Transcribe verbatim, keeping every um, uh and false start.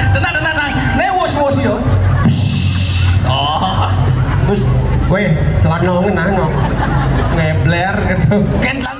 Tenang, tenang, tenang. Ini wos-wos ya. Oh. Wis, kowe celana ngene no. Ngebler gitu. Ken